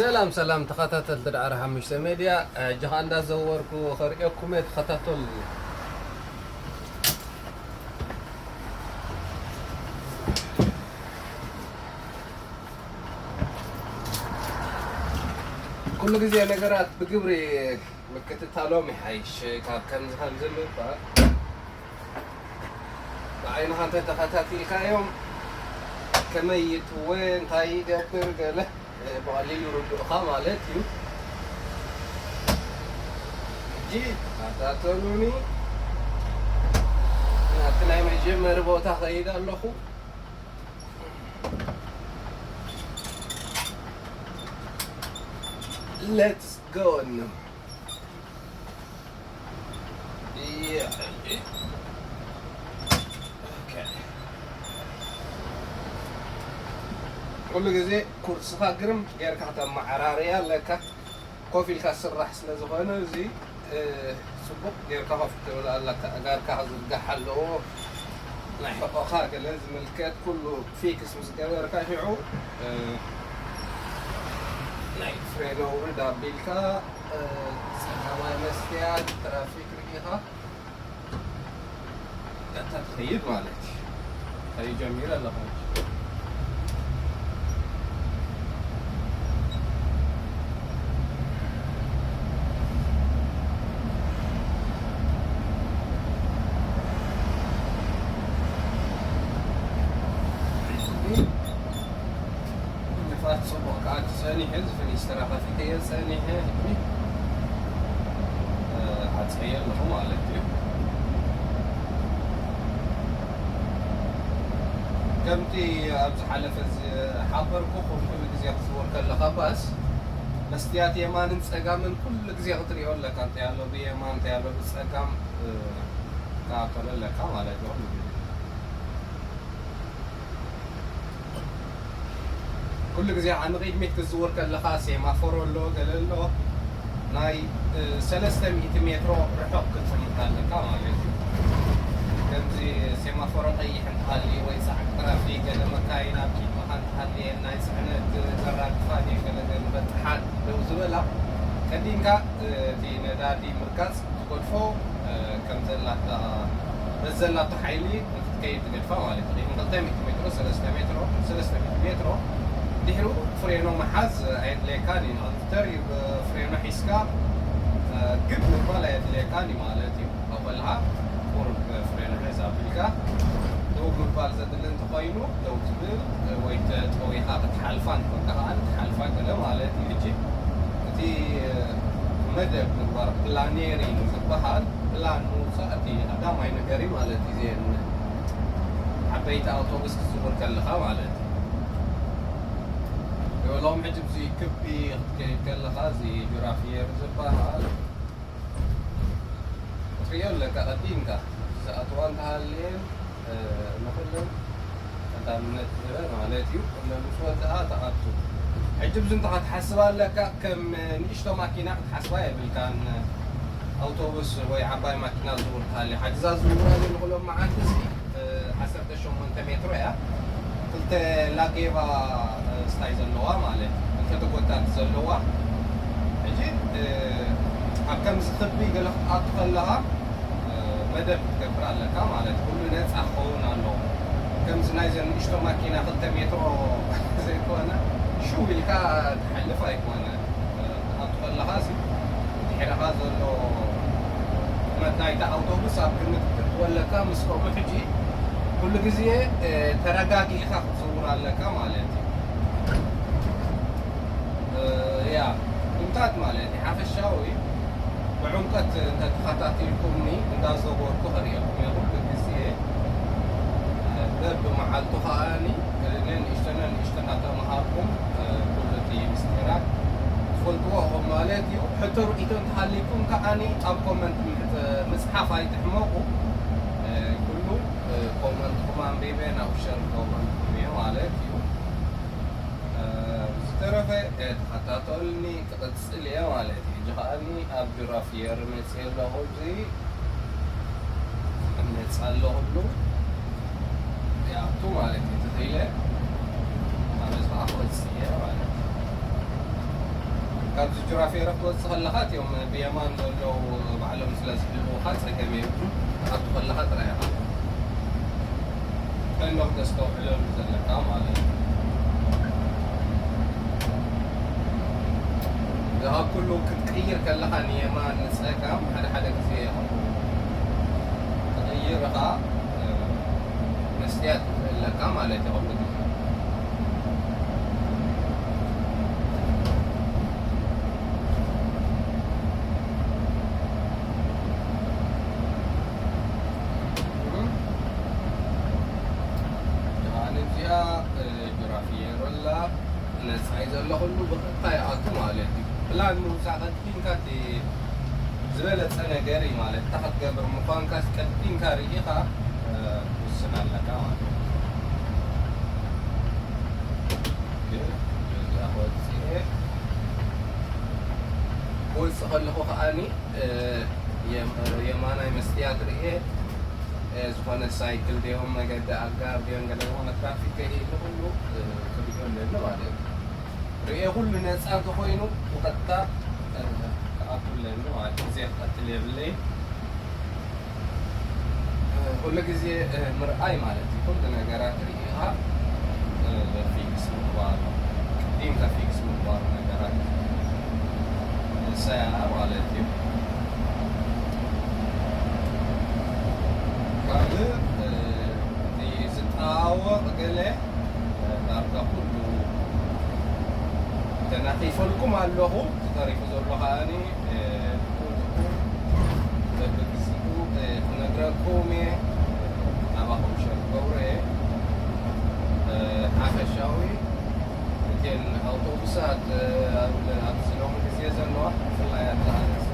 ሰላም ሰላም ተኸታተልቲ ዳዕሮ ሓሙሽተ ሜድያ፣ ሕጂ ኸኣ እንዳዘወርኩ ከርእየኩም እየ፣ ተኸታተሉ። ኩሉ ግዜ ነገራት ብግብሪ ምክትታሎም ይሓይሽ ካብ ከምዚ ከምዚ ምባል። ብዓይንኻ እንተ ተኸታቲልካዮም ከመይ ይትወ፣ እንታይ ይገብር ገለ ብቐሊሉ ርድኡኻ ማለት እዩ። ሕጂ ተኸታተሉኒ። ናብቲ ናይ መጀመሪ ቦታ ኸይድ ኣለኹ። Let's go ነው። ኩሉ ግዜ ኩርስኻ ግርም ጌርካ ከተመዓራርያ ኣለካ። ኮፍ ኢልካ ዝስራሕ ስለ ዝኾነ፣ እዚ ጽቡቕ ጌርካ ኮፍ ክትብል ኣለካ። ኣእጋርካ ክዝርጋሕ ኣለዎ። ናይ ሕቖኻ ገለ ዝምልከት ኩሉ ፊክስ ምስ ገበርካ፣ ሽዑ ናይ ፍሬኖ ውርድ ኣቢልካ፣ ጸጋማይ መስትያት ትራፊክ ርኢኻ ቀጥታ ትኸይድ ማለት እዩ። ከይድ ጀሚረ ኣለኹ። ንፋስ ጽቡቕ ከኣ ጸኒሐ፣ እዚ ፍኒስትራ ከፊተዮ ጸኒሐ፣ ሕጂ፣ እ፣ ዓጽየ ኣለኹ ማለት እዩ። ከምቲ ኣብ ዝሓለፈ ዝሓበርኩኹም፣ ኩሉ ግዜ ክትዝውር ከለኻ ባስ፣ መስትያት የማንን ጸጋምን ኩሉ ግዜ ክትሪኦ ኣለካ። እንታይ ኣሎ ብየማን፣ እንታይ ኣሎ ብጸጋም፣ እ፣ ክትከታተሎ ኣለካ ማለት እዩ። ኩሉ ግዜ ኣብ ንቕድሚት ክትዝውር ከለኻ ሴማፎር ኣሎ፣ ገለ ኣሎ። ናይ፣ እ፣ ሰለስተ ሚእቲ ሜትሮ ርሑቕ ክትቕመጥ ኣለካ ማለት እዩ። ከምዚ ሴማፎር ቀይሕ እንተሃልዩ ወይ ጻዕቂ ትራፊክ፣ ገለ መካይን ኣብ ቅድመኻ እንተሃልየን፣ ናይ ጽዕነት ዘራግፋ ድየን፣ ገለ ገለ በጽሓን ደው ዝበላ፣ ቀዲምካ፣ እ፣ እቲ ነዳዲ ምርጋጽ ትገድፎ፣ እ፣ ከም ዘላታ፣ በዚ ዘላቶ ሓይሊ ክትከይድ ትገድፋ ማለት እዩ። ቅድሚ ክልተ ሚእቲ ሜትሮ፣ ሰለስተ ሜትሮ፣ ሰለስተ ሚእቲ ሜትሮ፣ ድሕሪኡ ፍሬኖ ምሓዝ ኣየድልየካን እዩ። ንኽትተር እዩ፣ ብፍሬኖ ሒዝካ፣ እ፣ ግብ ምባል ኣየድልየካን እዩ ማለት እዩ። ኣብ ከለኻ ቁሩብ ፍሬኖ ሕዝ ኣቢልካ ደው ምባል ዘድሊ እንተኾይኑ፣ ደው ትብል ወይ ተ-፣ ጠዊኻ ክትሓልፋ እንተኾንካ ከኣ ክትሓልፋ ገለ ማለት እዩ። ሕጂ እቲ መደብ ምግባር ፕላኔሪንግ ዝበሃል ፕላን ምውጻእ እቲ ቀዳማይ ነገር እዩ ማለት እዩ። እዘን ዓበይቲ ኣውቶቡስ ክትዝውር ከለኻ ማለት እዩ። ሎም ሕጂ እዚ ክቢ ክትከይድ ከለኻ እዚ ጁራፊየር ዝበሃል ትሪኦ ኣለካ ቀዲምካ ዝኣትዋ እንተሃልየን፣ እ፣ ንኹለን ቀዳምነት ዝህበ ማለት እዩ። ኩለን ምስ ወድኣ ትኣቱ። ሕጂ ብዚ እንታይ ክትሓስባ ኣለካ? ከም ንእሽቶ ማኪና ክትሓስባ የብልካን። ኣውቶቡስ ወይ ዓባይ ማኪና ዝውር ትሃልያ፣ ሓግዛ ዝውራ ንኹሎም መዓልቲ እዚ፣ እ፣ ዓሰርተ ሸሞንተ ሜትሮ እያ። ክልተ ላጌባ፣ እ፣ ስታይ ዘለዋ ማለት እዩ። ክልተ ተጎታት ዘለዋ። ሕጂ፣ እ፣ ኣብ ከምዚ ክቢ ገለ ክትኣቱ ከለኻ፣ እ፣ መደብ ክትገብር ኣለካ ማለት እዩ። ኩሉ ነጻ ክኸውን ኣለዎ። ከምዚ ናይዘን ንእሽቶ ማኪና ክልተ ሜትሮ ዘይኮነ፣ ሽው ኢልካ ትሓልፍ ኣይኮነ። እ፣ ክትኣቱ ከለኻ ሲ፣ ድሕረኻ ዘሎ ቁመት ናይታ ኣውቶቡስ ኣብ ግምት ክትእትዎ ኣለካ። ምስ ከምኡ ሕጂ ኩሉ ግዜ፣ እ፣ ተረጋጊእካ ክትዝውር ኣለካ ማለት እዩ። እ፣ ያ፣ ኩንታት ማለት እዩ። ሓፈሻዊ ብዕምቀት እንተተኸታቲልኩምኒ እንዳዘወርኩ ከርእየኩም እየ ኩሉ ግዜ። እ፣ በብመዓልቱ ከኣኒ፣ እ፣ ነንእሽቶ ነንእሽቶ እናተምሃርኩም፣ እ፣ ኩሉ እቲ ምስጢራት ትፈልጥዎ ኢኹም ማለት እዩ። ሕቶ ርእይቶ እንተሃልይኩም ከኣኒ ኣብ ኮመንት ምሕት-፣ ምጽሓፍ ኣይትሕመቑ። እ፣ ኩሉ፣ እ፣ ኮመንትኩም ኣንቢበ ናብ ሸር ኮመንትኩም እየ ማለት እዩ። እ፣ ብዝተረፈ፣ እ፣ ተኸታተሉኒ፣ ክቕጽል እየ ማለት እዩ። ሕጂ ከኣኒ ኣብ ጁራፊየር መጽእ ኣለኹ። እዚ እመጽእ ኣለኹሉ ይኣቱ ማለት እዩ። ተኽኢለ ማለት ከዓ ክወጽእ እየ ማለት እዩ። ኣብዚ ጁራፌሮ ክትወጽእ ከለኻ፣ እቲኦም ብየማን ዘለዉ ባዕሎም ስለ ዝሕልዉኻ ጸገም የብሉን። ክትኣቱ ከለኻ ጥራይ ኢኻ ከንዶ ክተስተውዕለሉ ዘለካ ማለት እዩ። እዛ ካብ ኩሉ ክትቅይር ከለኻ ንየማን ንጸጋም ሓደ ሓደ ግዜ ይኸውን። ክትቕይር ኢኻ፣ እ፣ መስትያት ኣለካ ማለት እዩ። ኣነ እዚኣ ጅራፍ የሮላ ነፃይ ዘሎ ኩሉ ብቐጥታ ይኣቱ ማለት እዩ። ፕላን ምውፃእ ቀዲምካ እቲ ዝበለፀ ነገር እዩ ማለት፣ እንታይ ክትገብር ምዃንካ ቀዲምካ ርኢኻ፣ እ፣ ትውስን ኣለካ ማለት እዩ። ግን እዚኣ ክወፅእ እየ። ክወፅእ ከለኹ ከዓኒ፣ እ፣ የም-፣ የማናይ መስትያት ርእየ፣ እ፣ ዝኾነ ሳይክል ድዮም፣ መገዲ ኣጋር ድዮም፣ ገለ ዝኾነ ትራፊክ ከይህሉ ኩሉ፣ እ፣ ክርእዮ ኣለኒ ማለት እዩ። ርእየ ኩሉ ነፃ እንተኾይኑ ብቐጥታ፣ እ፣ ክኣቱ ኣለኒ ማለት እዩ። ግዜ ክቐትል የብለይን። ኩሉ ግዜ፣ እ፣ ምርኣይ ማለት እዩ። ኩሉ ነገራት ርኢኻ፣ እ፣ ፊክስ ምግባር፣ ቅዲምካ ፊክስ ምግባር ነገራት ንሳያ ማለት እዩ። ካልእ፣ እ፣ እቲ ዝጠዋወቕ ገለ ዳርጋ ኩሉ ተናኺፈልኩም ኣለኹ። ተሪፉ ዘሎ ከኣኒ፣ እ፣ በብግዚኡ፣ እ፣ ክነግረኩም እየ። ናባኹም ሸር ክገብሮ እየ። እ፣ ሓፈሻዊ እተን ኣውቶቡሳት፣ እ፣ ኣብ፣ ኣብዚ ሎሚ ግዜ ዘለዋ፣ ብፍላይ ኣብዛ ኣርእስቲ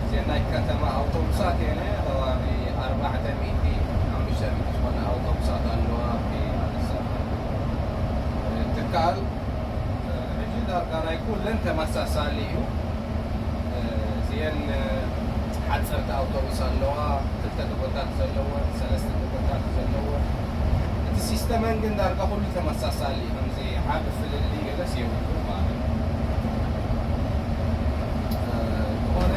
እዘን ናይ ከተማ ኣውቶቡሳት እየን። ከባቢ ኣርባዕተ ሚእቲ፣ ሓሙሽተ ሚእቲ ዝኾነ ኣውቶቡሳት ኣለዋ። ኣብቲ ኣዲስ ኣበባ ትካል፣ ሕጂ ዳርጋ ናይ ኩለን ተመሳሳሊ እዩ። እዚአን ሓፀርቲ ኣውቶቡስ ኣለዋ፣ ክልተ ደቦታት ዘለወን፣ ሰለስተ ደቦታት ዘለወን። እቲ ሲስተመን ግን ዳርጋ ኩሉ ተመሳሳሊ እዩ። ከምዚ ዓቢ ፍልልይ ገለስ የብሉን ማለት እዩ። ዝኾነ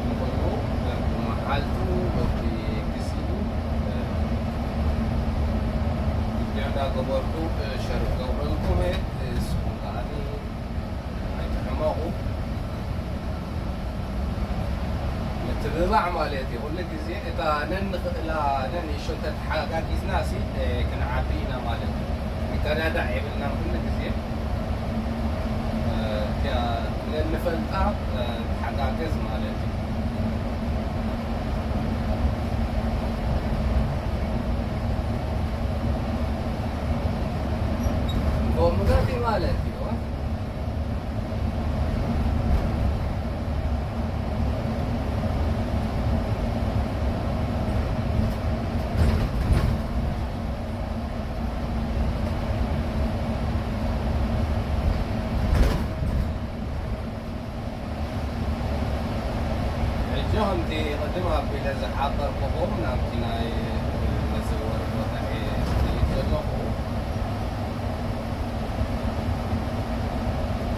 ንኹሉ በብመዓልቱ፣ በብግዜኡ፣ እ፣ ቪድዮ እንዳገበርኩ፣ እ፣ ሸር ክገብረልኩም እየ። ንስኹም ከዓኒ ኣይትሕመቑ። ምትብባዕ ማለት እዩ። ኩሉ ግዜ እታ ነንኽእላ ነንእሽቶ እንተተሓጋጊዝና ሲ፣ እ፣ ክንዓቢ ኢና ማለት እዩ። ክንከዳዳዕ የብልናን ኩሉ ግዜ። እ፣ እቲኣ ነንፈልጣ፣ እ፣ ተሓጋገዝ ማለት እዩ። ጎምጋቲ ማለት እዩ። ሕጂ ከምቲ ቅድም ኣቢለ ዝሓበርኩኹም ናብቲ ናይ መዘወሪ ቦታ እየ ዝኸይድ ዘለኹ።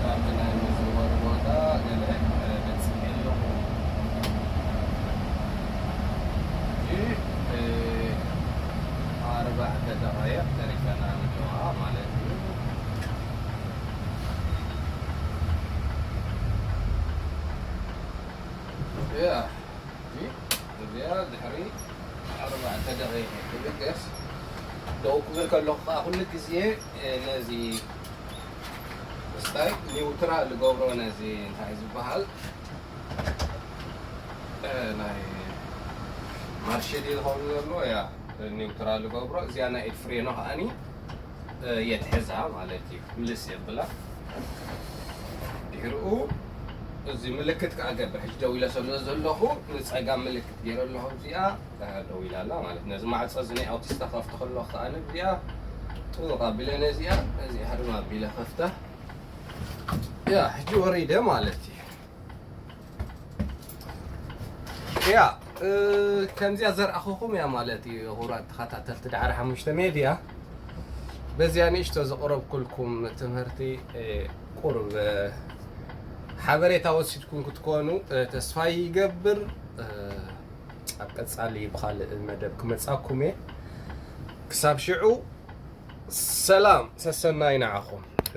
ናብቲ ናይ መዘወሪ ቦታ ገለ በጺሐ ኣለኹ። ሕጂ፣ እ፣ ኣርባዕተ ደቓይቕ ተሪፈና ንለዋ ማለት እዩ። እያ፣ እዚኣ ድሕሪ ኣርባዕተ ደቂቕ ክትብገስ ደው ክብል ከለኹ ከዓ ኩሉ ግዜ፣ እ፣ ነዚ ስታይ ኒውትራል ዝገብሮ ነዚ እንታይ ዝበሃል፣ እ፣ ናይ ማርሽ ድዩ ዝኸውን ዘሎ? ያ፣ ኒውትራል ዝገብሮ። እዚኣ ናይ ኢድ ፍሬኖ ከዓኒ፣ እ፣ የትሕዛ ማለት እዩ። ምልስ የብላ። ድሕሪኡ እዚ ምልክት ከዓ ገብር። ሕጂ ደው ኢለ ስለ ዘለኹ ንፀጋም ምልክት ገይረ ኣለኹ። እዚኣ፣ እ፣ ደው ኢላ ኣላ ማለት እዩ። ነዚ ማዕፆ እዚ ናይ ኣውቲስታ ከፍቶ ከለኹ ከዓኒ እዚኣ ጥቡቕ ኣቢለ ነዚኣ፣ ነዚኣ ድማ ኣቢለ ከፍታ። ያ፣ ሕጂ ወሪደ ማለት እዩ። ያ፣ እ፣ ከምዚኣ ዘርኣኹኹም እያ ማለት እዩ። ክቡራት ተኸታተልቲ ዳዕረ ሓሙሽተ ሜድያ፣ በዚያ ንእሽቶ ዘቕረብኩልኩም ትምህርቲ ቁርብ ሓበሬታ ወሲድኩም ክትኮኑ ተስፋ ይገብር። ኣብ ቀጻሊ ብኻልእ መደብ ክመጻኩም እየ። ክሳብ ሽዑ ሰላም ሰሰናይ ንዓኹም።